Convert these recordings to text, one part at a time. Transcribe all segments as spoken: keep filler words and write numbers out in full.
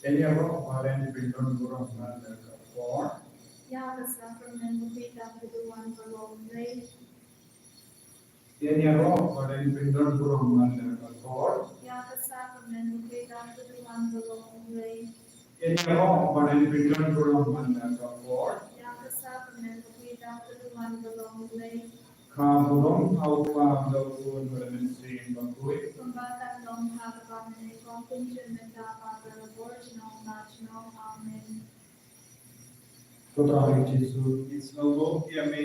Ïaroh ba dei ban don burom man la ka por. Ïa ka sakramen ba phi dang ka duwan ka long lei. Ïaroh ba dei ban don burom man la ka por. Ïa ka sakramen ba phi dang ka duwan ka long lei. Ïaroh ba dei ban don burom man la ka por. Ïa ka sakramen ba phi dang ka duwan ka long lei. Ka burom ha u Kpa bad ha u Khun bad ha u Mynsiem Bakhuid. Kumba kan long ha kaba mynne, kong kumjuh mynta bad barabor, junom la junom. Amen. Ko Trai Jisu, ngi sngewbha ïa me,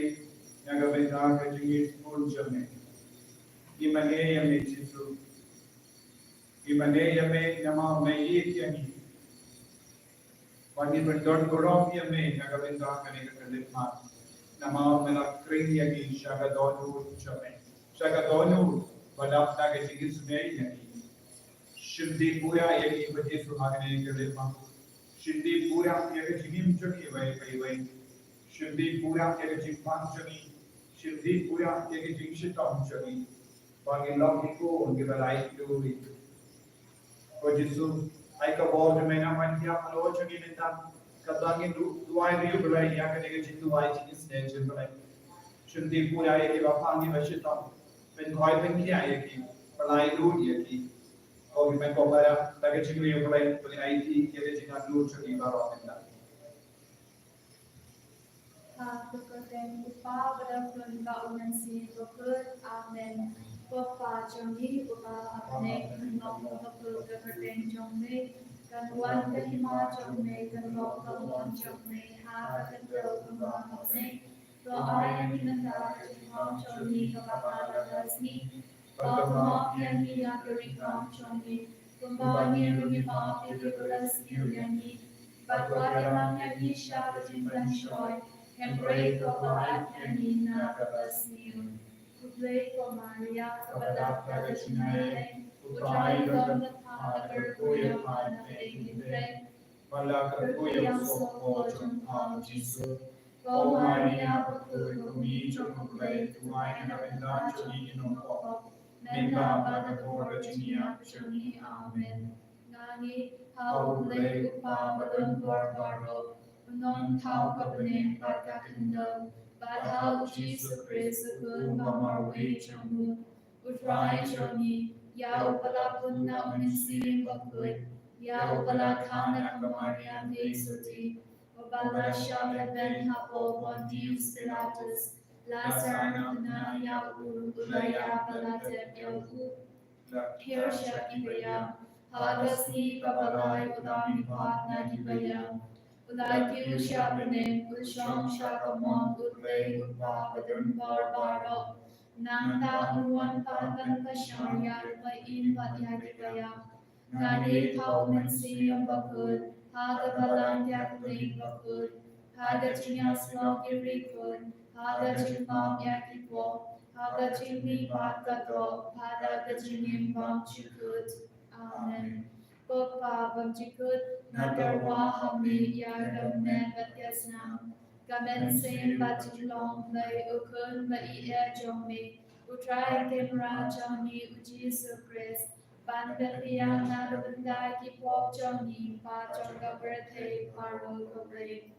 na ka bynta ka jingïeit jong me. Ngi mane ïa me Jisu. Ngi mane ïa me namar me ïeit ïa ngi. Ba ngin ïoh don burom ïa me na ka bynta kane ka khyllipmat. Namar me la khring ïa ngi sha ka dohnud jong me. Sha ka dohnud ba dap na ka jingisynei ïa ngi. Shim dih pura ïa ngi Jisu ha kane ka khyllipmat. Shim dih pura ïa ka jingim jong ngi iwei pa iwei. Shim dih pura ïa ka jingpang jong ngi. Shim dih pura ïa ka jingshitom jong ngi. Ba ngin long ki khun kiba laitluid. Ko Jisu, ai ka bor jong me ban thiah halor jong ngi mynta. Kata ngin duwai ïa u Blei ïa kane ka jingduwai jingisynei jong u Blei. Shim dih pura ïa kiba pang kiba shitom. Pynkhoi pynkhiah ïa ki, pyllait lut ïa ki. Ko ngi pynpaw para da ka jingriewblei, pynlong aiti ïa ka jingangnud jong ngi baroh mynta. Ha ka kyrteng u Kpa bad u Khun bad u Mynsiem Bakhuid. Amen. Ko Kpa jong ngi uba ha bneng, kan long bakhuid ka kyrteng jong me, kan wan ka hima jong me, kan long ka mon jong me ha ka khyndew kumba ha bneng. To ai ïa ngi mynta ka jingthung jong ngi kaba ha ka sngi. Bad to map ïa ngi ïa ki riewkam jong ngi, kumba ngi ruh ngi map ïa kiba la sniew ïa ngi. Bad wat ïalam ïa ngi sha ka jingpynshoi, hynrei to pynlait ïa ngi na kaba sniew. Khublei ko Maria, kaba dap da ka jingaiei, u Trai u don bad pha, la kyrkhu ïa pha na pdeng ki briew. Bad la kyrkhu ïa u sohpop jong pha u Jisu. Ko Maria bakhuid, ko Kmie jong u Blei, to duwai na ka bynta jong ngi ki nongpop, mynta bad ha ka por ka jingïap jong ngi. Amen. Nga ngeit ha u Blei u Kpa badonbor baroh, u nongthaw ka bneng bad ka khyndew, bad ha u Jisu Khrist u Khun ba marwei jong u, u Trai jong ngi, ïa uba la pun na u Mynsiem Bakhuid, ïa uba la thang na ka Maria Theisotti, uba la shah lehbeiñ hapoh Pontius Pilatus, la sah na khynnah ïa u, u la ïap bad la tep ïa u, la hiar sha ki baïap, ha ka sngi kaba lai u la mihpat na ki baïap, u la kiew sha bneng, u shong sha ka mon u Blei u Kpa badonbor baroh. Nangta un wan pat ban pynshai ïa ki ba im bad ïa ki baïap. Nga ngeit ha u Mynsiem Bakhuid, ha ka Balang Katholik bakhuid, ha ka jingïasyllok ki riewkhuid, ha ka jingmap ïa ki pop, ha ka jingmihpat ka doh, bad ha ka jingim bymjukut. Amen. Ko Kpa bymjukut, nga tyrwa ha me ïa ka met bad ka snam, ka mynsiem bad jinglong Blei u Khun ba ïeit jong me, u Trai Kynrad jong ngi u Jisu Khrist, ban pynbiang na ka bynta ki pop jong ngi bad jong ka pyrthei baroh kawei.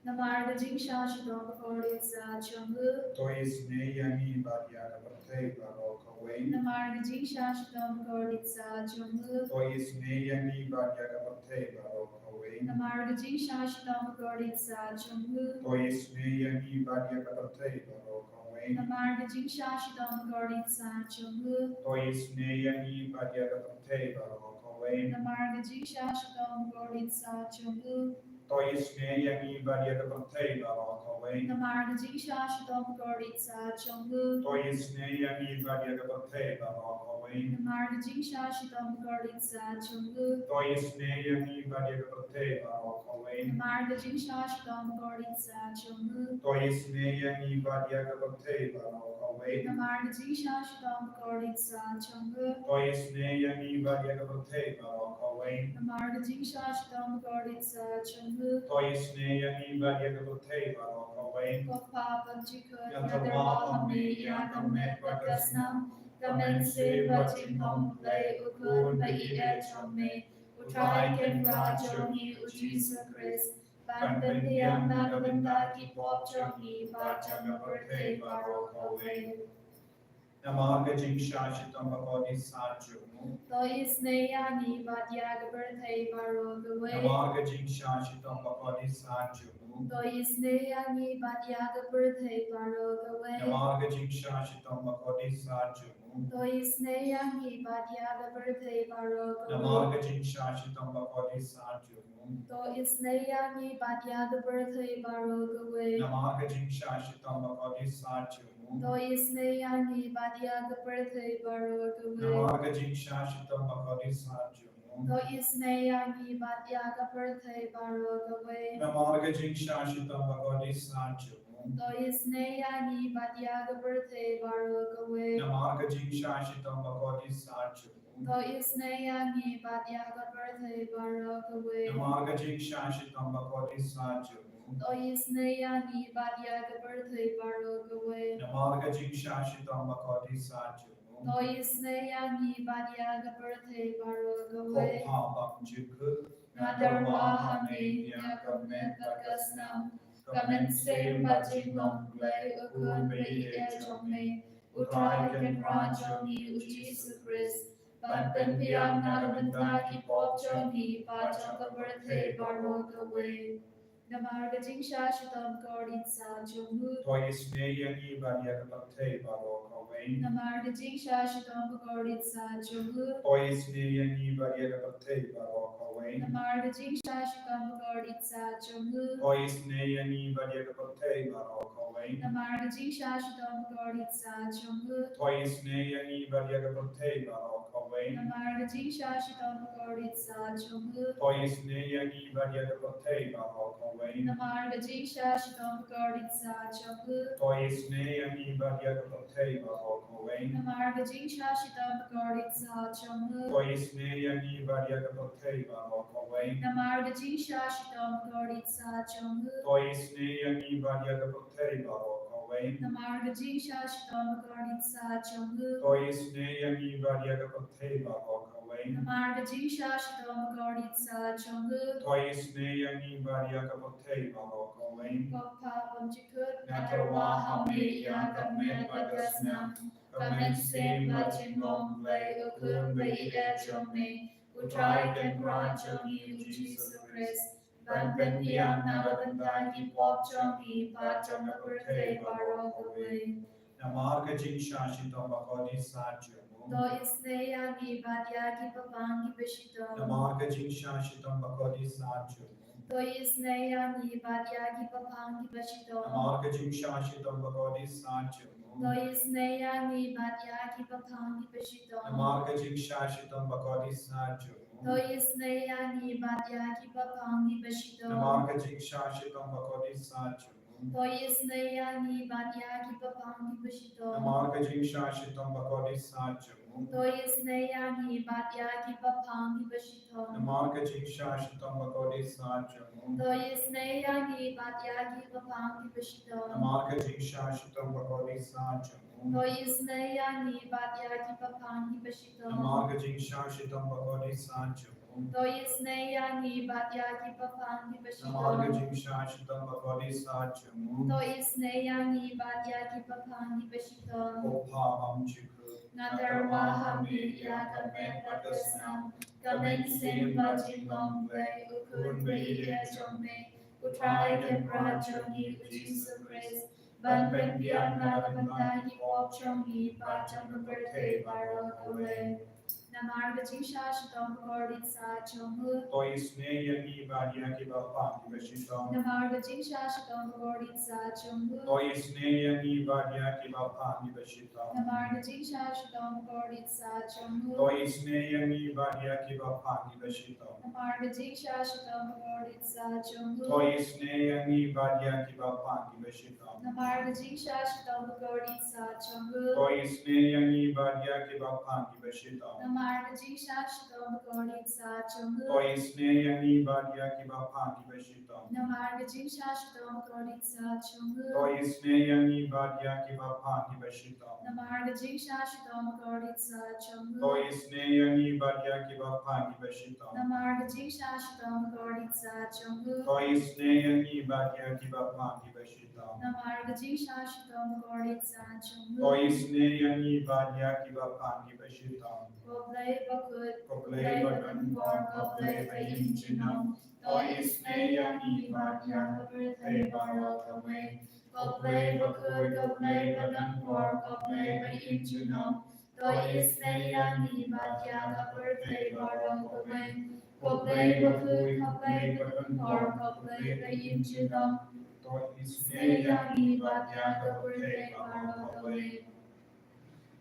Namar ka jingshah shitom bakordit sah jong u, to isynei ïa ngi bad ïa ka pyrthei baroh kawei. Namar ka jingshah shitom bakordit sah jong u, to isynei ïa ngi bad ïa ka pyrthei baroh kawei. Namar ka jingshah shitom bakordit sah jong u, to isynei ïa ngi bad ïa ka pyrthei baroh kawei. Namar ka jingshah shitom bakordit sah jong u, to isynei ïa ngi bad ïa ka pyrthei baroh kawei. Namar ka jingshah shitom bakordit sah jong u, to isynei ïa ngi bad ïa ka pyrthei baroh kawei. Namar ka jingshah shitom bakordit sah jong u, to isynei ïa ngi bad ïa ka pyrthei baroh kawei. Namar ka jingshah shitom bakordit sah jong u, to isynei ïa ngi bad ïa ka pyrthei baroh kawei. Namar ka jingshah shitom bakordit sah jong u, to isynei ïa ngi bad ïa ka pyrthei baroh kawei. Namar ka jingshah shitom bakordit sah jong u, to isynei ïa ngi bad ïa ka pyrthei baroh kawei. Namar ka jingshah shitom bakordit sah jong u, to isynei ïa ngi bad ïa ka pyrthei baroh kawei. Ko Kpa bymjukut, nga tyrwa ha me ïa ka met bad ka snam, ka mynsiem bad jinglong Blei u Khun ba ïeit jong me, u Trai Kynrad jong ngi u Jisu Khrist, ban pynbiang na ka bynta ki pop jong ngi bad jong ka pyrthei baroh kawei. Namar ka jingshah shitom bakordit san jong u, to isynei ïa ngi bad ïa ka pyrthei baroh kawei. Namar ka jingshah shitom bakordit san jong u, to isynei ïa ngi bad ïa ka pyrthei baroh kawei. Namar ka jingshah shitom bakordit san jong u, to isynei ïa ngi bad ïa ka pyrthei baroh kawei. Namar ka jingshah shitom bakordit san jong u, to isynei ïa ngi bad ïa ka pyrthei baroh kawei. Namar ka jingshah shitom bakordit san jong u, to isynei ïa ngi bad ïa ka pyrthei baroh kawei. Namar ka jingshah shitom bakordit san jong u, to isynei ïa ngi bad ïa ka pyrthei baroh kawei. Namar ka jingshah shitom bakordit san jong u, to isynei ïa ngi bad ïa ka pyrthei baroh kawei. Namar ka jingshah shitom bakordit san jong u, to isynei ïa ngi bad ïa ka pyrthei baroh kawei. Namar ka jingshah shitom bakordit san jong u, to isynei ïa ngi bad ïa ka pyrthei baroh kawei. Namar ka jingshah shitom bakordit san jong u, to isynei ïa ngi bad ïa ka pyrthei baroh kawei. Ko Pa bymjukut, nga tyrwa ha me ïa ka met bad ka snam, ka mynsiem bad jinglong Blei u Khun ba ïeit jong me, u Trai Kynrad jong ngi u Jisu Khrist, ban pynbiang na ka bynta ki pop jong ngi bad jong ka pyrthei baroh kawei. Namar ka jingshah shitom bakordit san jong u, to isynei ïa ngi bad ïa ka pyrthei baroh kawei. Namar ka jingshah shitom bakordit san jong u, to isynei ïa ngi bad ïa ka pyrthei baroh kawei. Namar ka jingshah shitom bakordit san jong u, to isynei ïa ngi bad ïa ka pyrthei baroh kawei. Namar ka jingshah shitom bakordit san jong u, to isynei ïa ngi bad ïa ka pyrthei baroh kawei. Namar ka jingshah shitom bakordit san jong u, to isynei ïa ngi bad ïa ka pyrthei baroh kawei. Namar ka jingshah shitom bakordit san jong u, to isynei ïa ngi bad ïa ka pyrthei baroh kawei. Namar ka jingshah shitom bakordit san jong u, to isynei ïa ngi bad ïa ka pyrthei baroh kawei. Namar ka jingshah shitom bakordit san jong u, to isynei ïa ngi bad ïa ka pyrthei baroh kawei. Namar ka jingshah shitom bakordit san jong u, to isynei ïa ngi bad ïa ka pyrthei baroh kawei. Namar ka jingshah shitom bakordit san jong u, to isynei ïa ngi bad ïa ka pyrthei baroh kawei. Ko Pa bymjukut, nga tyrwa ha me ïa ka met bad ka snam, ka mynsiem bad jinglong Blei u Khun ba ïeit jong me, u Trai Kynrad jong ngi u Jisu Khrist, ban pynbiang na ka bynta ki pop jong ngi bad jong ka pyrthei baroh kawei. Namar ka jingshah shitom bakordit san jong u, to isynei ïa ngi bad ïa ki paphang kiba shitom. Namar ka jingshah shitom bakordit san jong u, to isynei ïa ngi bad ïa ki paphang kiba shitom. Namar ka jingshah shitom bakordit san jong u, to isynei ïa ngi bad ïa ki paphang kiba shitom. Namar ka jingshah shitom bakordit san jong u, to isynei ïa ngi bad ïa ki paphang kiba shitom. Namar ka jingshah shitom bakordit san jong u, to isynei ïa ngi bad ïa ki paphang kiba shitom. Namar ka jingshah shitom bakordit san jong u, to isynei ïa ngi bad ïa ki paphang kiba shitom. Namar ka jingshah shitom bakordit san jong u, to isynei ïa ngi bad ïa ki paphang kiba shitom. Namar ka jingshah shitom bakordit san jong u, to isynei ïa ngi bad ïa ki paphang kiba shitom. Namar ka jingshah shitom bakordit san jong u, to isynei ïa ngi bad ïa ki paphang kiba shitom. Namar ka jingshah shitom bakordit san jong u, to isynei ïa ngi bad ïa ki paphang kiba shitom. Ko Pa bymjukut, nga tyrwa ha me ïa ka met bad ka snam, ka mynsiem bad jinglong Blei u Khun ba ïeit jong me, u Trai Kynrad jong ngi u Jisu Khrist, ban pynbiang na ka bynta ki pop jong ngi bad jong ka pyrthei baroh kawei. Namar ka jingshah shitom bakordit san jong u, to isynei ïa ngi bad ïa ki paphang kiba shitom. Namar ka jingshah shitom bakordit san jong u, to isynei ïa ngi bad ïa ki paphang kiba shitom. Namar ka jingshah shitom bakordit san jong u, to isynei ïa ngi bad ïa ki paphang kiba shitom. Namar ka jingshah shitom bakordit san jong u, to isynei ïa ngi bad ïa ki paphang kiba shitom. Namar ka jingshah shitom bakordit san jong u, to isynei ïa ngi bad ïa ki paphang kiba shitom. Namar ka jingshah shitom bakordit san jong u, to isynei ïa ngi bad ïa ki paphang kiba shitom. Namar ka jingshah shitom bakordit san jong u, to isynei ïa ngi bad ïa ki paphang kiba shitom. Namar ka jingshah shitom bakordit san jong u, to isynei ïa ngi bad ïa ki paphang kiba shitom. Namar ka jingshah shitom bakordit sah jong u. To isynei ïa ngi bad ïa kiba pang kiba shitom. Namar ka jingshah shitom bakordit sah jong u. To isynei ïa ngi bad ïa kiba pang kiba shitom. Ko Blei bakhuid, ko Blei badonbor, ko Blei ba im junom. To isynei ïa ngi bad ïa ka pyrthei baroh kawei. Ko Blei bakhuid, ko Blei badonbor, ko Blei ba im junom. To isynei ïa ngi bad ïa ka pyrthei baroh kawei. Ko Blei bakhuid, ko Blei badonbor, ko Blei ba im junom. To isynei ïa ngi bad ïa ka pyrthei baroh kawei.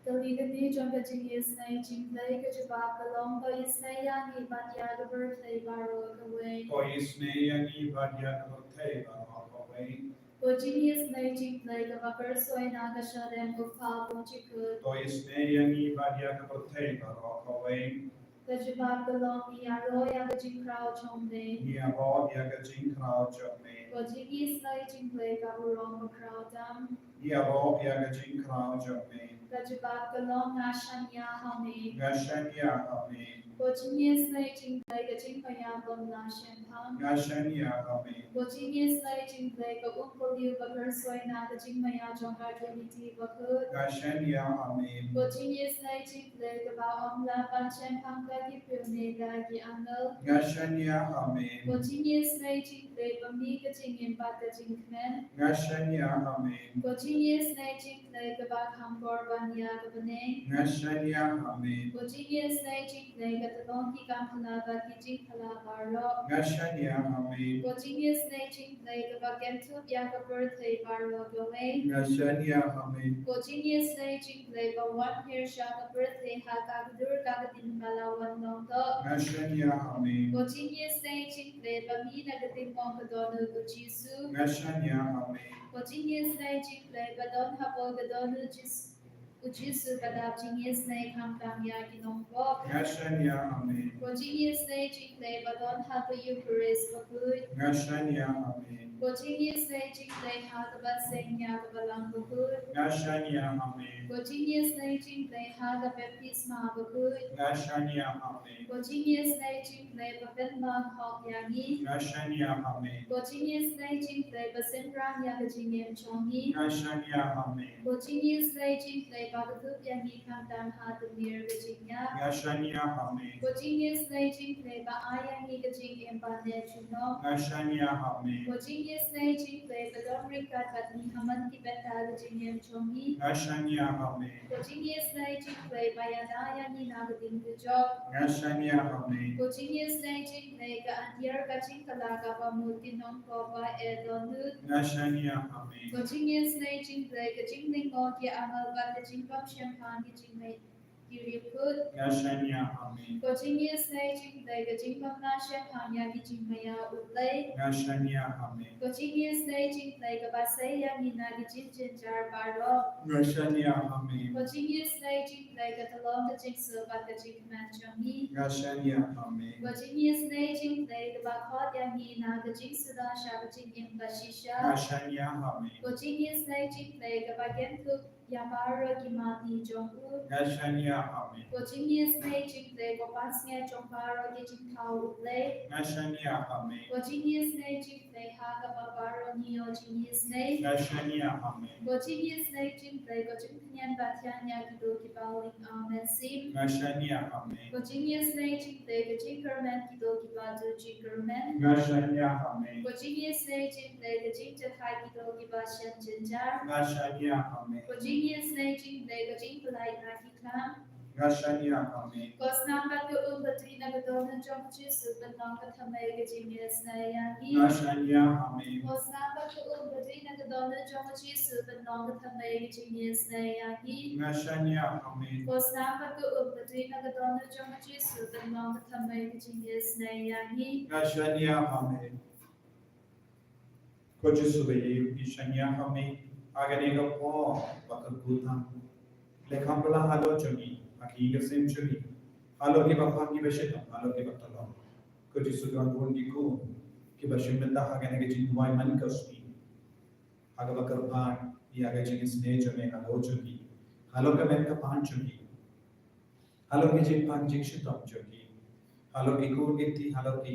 Ka liang kane jong ka jingisynei jingblei ka jubab ka long, to isynei ïa ngi bad ïa ka pyrthei baroh kawei. To isynei ïa ngi bad ïa ka pyrthei baroh kawei. Ka jingisynei jingblei kaba kyrsoi na ka shadem u Kpa Pynjukut. To isynei ïa ngi bad ïa ka pyrthei baroh kawei. Ka jubab ka long, ngi ïaroh ïa ka jingkhraw jong me. Ngi ïaroh ïa ka jingkhraw jong me. Ka jingisynei jingblei ka burom bakhraw tam. Ngi ïaroh ïa ka jingkhraw jong me. Ka jubab ka long, nga shaniah ha me. Nga shaniah ha me. Ka jingisynei jingblei ka jingmaïa bymlah shemphang. Nga shaniah ha me. Ka jingisynei jingblei ka umphniang ba kyrsoi na ka jingmaïa jong ka Trinity bakhuid. Nga shaniah ha me. Ka jingisynei jingblei kaba ym lah ban shemphang da ki briew ne da ki angel. Nga shaniah ha me. Ka jingisynei jingblei ba mih ka jingim bad ka jingkmen. Nga shaniah ha me. Ka jingisynei jingblei kaba kham kor ban ïa ka bneng. Nga shaniah ha me. Ka jingisynei jingblei ka tyllong ki kam phylla bad ki jingphylla baroh. Nga shaniah ha me. Ka jingisynei jingblei kaba kynthup ïa ka pyrthei baroh kawei. Nga shaniah ha me. Ka jingisynei jingblei ba wan hiar sha ka pyrthei ha ka kdur ka ktien ba la wan long doh. Nga shaniah ha me. Ka jingisynei jingblei ba mih na ka diengphna ka dohnud u Jisu. Nga shaniah ha me. Ka jingisynei jingblei ba don hapoh ka dohnud u Jisu, u Jisu ba dap jingisynei khamtam ïa ki nongpop. Nga shaniah ha me. Ka jingisynei jingblei ba don ha ka Eukharist bakhuid. Nga shaniah ha me. Ka jingisynei jingblei ha kaba seng ïa ka Balang bakhuid. Nga shaniah ha me. Ka jingisynei jingblei ha ka baptisma bakhuid. Nga shaniah ha me. Ka jingisynei jingblei ba pynbang hok ïa ngi. Nga shaniah ha me. Ka jingisynei jingblei ba synran ïa ka jingim jong ngi. Nga shaniah ha me. Ka jingisynei jingblei ba kdup ïa ngi khamtam ha ka mir ka jingïap. Nga shaniah ha me. Ka jingisynei jingblei ba ai ïa ngi ka jingim ba neh junom. Nga shaniah ha me. Ka jingisynei jingblei ba don ryngkat bad ngi ha man ki bynta ka jingim jong ngi. Nga shaniah ha me. Ka jingisynei jingblei ba ïada ïa ngi na ka ding ka jop. Nga shaniah ha me. Ka jingisynei jingblei ka atiar ka jingkylla kaba mut ki nongpop ba eh dohnud. Nga shaniah ha me. Ka jingisynei jingblei ka jinglyngngoh ki angel bad ka jingbym shemphang ki jingmei ki riewkhuid. Nga shaniah ha me. Ka jingisynei jingblei ka jingbymlah shemphang ïa ki jingmaïa U Blei. Nga shaniah ha me. Ka jingisynei jingblei kaba sei ïa ngi na ki jingjynjar baroh. Nga shaniah ha me. Ka jingisynei jingblei ka tyllong ka jingsuk bad ka jingkmen jong ngi. Nga shaniah ha me. Ka jingisynei jingblei kaba khot ïa ngi na ka jingsuda sha ka jingim ba shisha. Nga shaniah ha me. Ka jingisynei jingblei kaba kynthup ïa baroh ki mane jong u. Nga shaniah ha me. Ka jingisynei jingblei ka pansngiat jong baroh ki jingthaw U Blei. Nga shaniah ha me. Ka jingisynei jingblei ha kaba baroh ngi ïoh jingisynei. Nga shaniah ha me. Ka jingisynei jingblei ka jingpynïaid ba thiang ïa kito kiba ling amen sim. Nga shaniah ha me. Ka jingisynei jingblei ka jingkyrmen kito kiba duh jingkyrmen. Nga shaniah ha me. Ka jingisynei jingblei ka jingjahthait kito kiba shem jynjar. Nga shaniah ha me. Ka jingisynei jingblei ka jingpyllait na ki klam. Nga shaniah ha me. Ka snam bad ka um ba dei na ka dohnud jong u Jisu pynlong ka thymmei ka jingisynei ïa ngi. Nga shaniah ha me. Ka snam bad ka um ba dei na ka dohnud jong u Jisu pynlong ka thymmei ka jingisynei ïa ngi. Nga shaniah ha me. Ka snam bad ka um ba dei na ka dohnud jong u Jisu pynlong ka thymmei ka jingisynei ïa ngi. Nga shaniah ha me. Ko Jisu ba ïeit, ngi shaniah ha me ha kane ka por ba kyrkhu tam. Leh kham phylla halor jong ngi, ha ki ïing ki sem jong ngi, halor kiba pang kiba shitom, halor kiba tyllong. Ko Jisu, don bun ki khun kiba shim bynta ha kane ka jingduwai man ka sngi, ha kaba kyrpad ïa ka jingisynei jong me halor jong ki, halor ka met ka pan jong ki, halor ka jingpang jingshitom jong ki. Halor ki khun ki kti, halor ki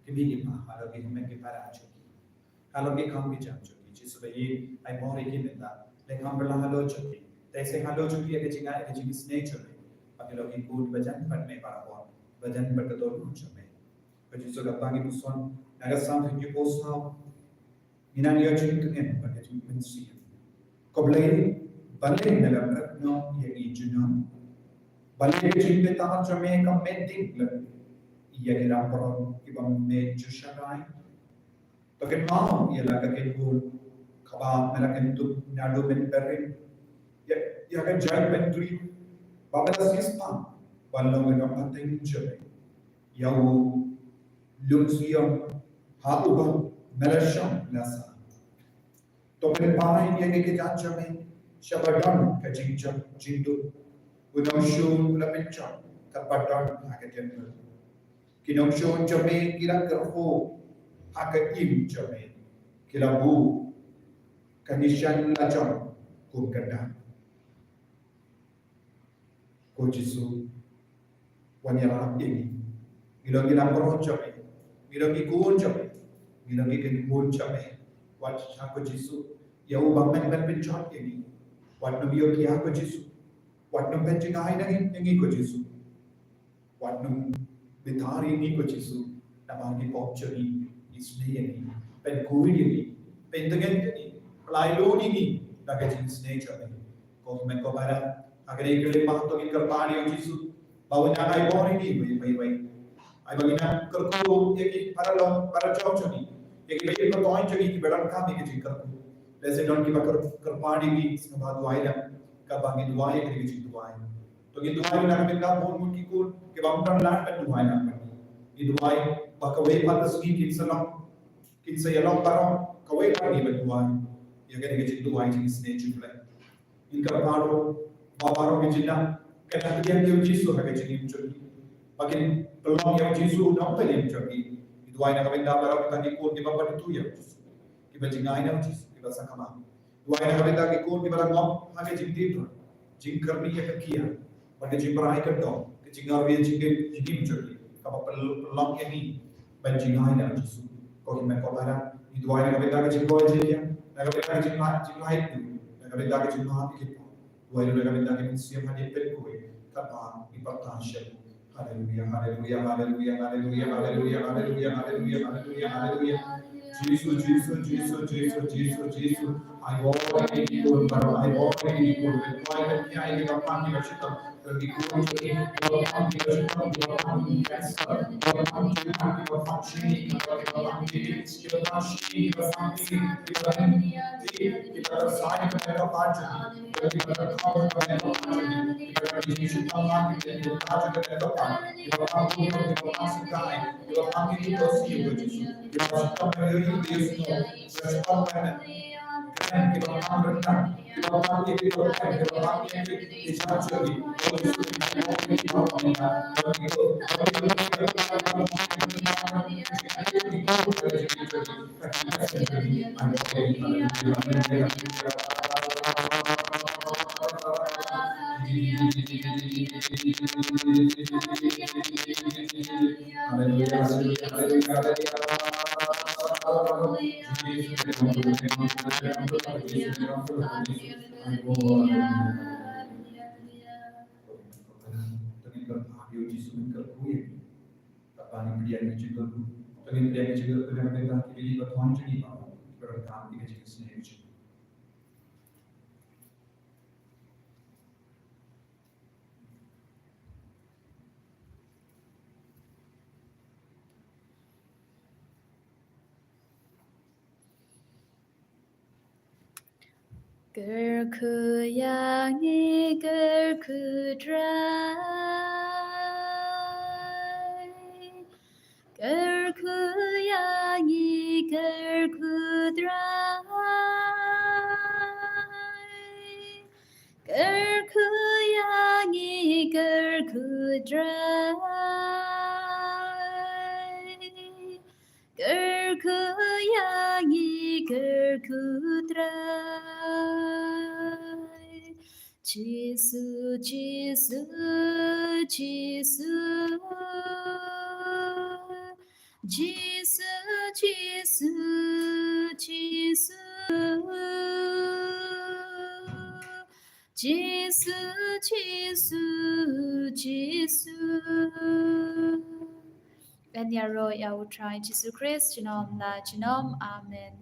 kmie ki kpa, halor ki hynmen ki para jong ki, halor ki kam ki jam jong ki, Jisu ba ïeit, ai bor ïa ki mynta. Leh kam bylla halor jong ki. Te seng halor jong ki ïa ka jingai, ïa ka jingisnei jong me. Ba ki long ki khun ba jan bad me barabor, ba jan bad ka dohnud jong me. Ko Jisu, katba ngi puson na ka Salm hynñiewphew saw, ngi nang ïoh jingtngen bad ka jingpynshitom. Ko Blei, balei me la mrad noh ïa ngi junom? Balei ka jingbitar jong me kam met ding leh ïa ki langbrot kiba me ju sharai? To kynmaw ïa la ka kynhun kaba me la kyntup naduh mynbarim, ïa, ïa ka jaitbynriew ba me la siewspah ban long ka nongpateng jong me. Ïa u lum Zion ha uba me la shong la sah. To pynpaw ïa ngi ki jait jong me sha ba don ka jingjop jingduk. U nongshun u la pynjop katba don ha ka templ. Ki nongshun jong me ki la kyrkhu ha ka im jong me. Ki la buh ka nishan lajong kum ka dak. Ko Jisu, wan ïarap ïa ngi. Ngi long ki langbrot jong me. Ngi long ki khun jong me. Ngi long ki kynhun jong me. Wat sha ko Jisu, ïa u ba men ban pynjot ïa ngi. Wat nym ïoh kiar ko Jisu. Wat nym pynjngai na ngi, na ngi ko Jisu. Wat nym bitar ïa ngi ko Jisu, namar ki pop jong ngi, ngi sneng ïa ngi, pynkuid ïa ngi, pyntngen ïa ngi, pynlait lut ïa ngi da ka jingsneng jong ngi. Ko Hynmen ko Para, ha kane ka khyllipmat to ngin kyrpad ïa u Jisu ba un nang ai bor ïa ngi, wei wei wei. Ai ba ngin nang kyrkhu ïa ki para lok para jong jong ngi, ïa ki ba ïeit ba toiñ jong ngi kiba donkam ïa ka jingkyrkhu. Lehse don kiba kyr-, kyrpad ïa ngi, sngewbha duwai lang, kaba ngin duwai ïa ka jingduwai. To ngin duwai na ka bynta bun bun ki khun kiba ym don lad ban duwai na ka bynta. Ngin duwai ba kawei pat ka sngi kin sa long, kin sa ïa long baroh kawei pat ngi ban duwai ïa kane ka jingduwai jingsneng jong U Blei. Ngin kyrpad ruh ba baroh ki jingdon kin ïa pdiang ïa U Jisu ha ka jingim jong ki, ba kin pynlong ïa U Jisu u nongpynim jong ki. Ngin duwai na ka bynta baroh kita ki khun kiba pat tu ïa U Jisu, kiba jngai na U Jisu, kiba sakma. Duwai na ka bynta ki khun kiba la ngop ha ka jingtip, jingkyrni ïa ka kiad, bad ka jingbrai kyndong, ka jingngaw ïa ka jingim jong ki, kaba pynlong ïa ngi ban jngai na U Jisu. Ko Hynmen ko Para, ngi duwai na ka bynta ka jingkoit jingkhiah, na ka bynta ka jinglait, jinglait, na ka bynta ka jingmap ïa ki pop. Duwai ruh na ka bynta ka mynsiem hadien pynkuid, katba ngi pyrta sha U. Haleluya, haleluya, haleluya, haleluya. Jisu, Jisu, Jisu, Jisu, Jisu, Jisu. Ai bor ïa ki khun baroh, ai bor ïa ki khun. Pynkuaid pynhiar ïa kiba pang kiba shitom. Ïa ki khun jong ngi kiba pang kiba shitom, kiba pang cancer, kiba pang tumor, kiba pang shini, kiba pang TB, kiba pang shini, kiba pang TB, kiba pang TB, kiba pang shini, kiba pang Kyrkhu ïa ngi, kyrkhu Trai. Kyrkhu ïa ngi, kyrkhu Trai. Kyrkhu ïa ngi, kyrkhu Trai. Kyrkhu ïa ngi, kyrkhu Trai. Jisu, Jisu, Jisu. Jisu, Jisu, Jisu. Jisu, Jisu, Jisu. Ngan ïaroh ïa U Trai Jisu Khrist junom la junom. Amen.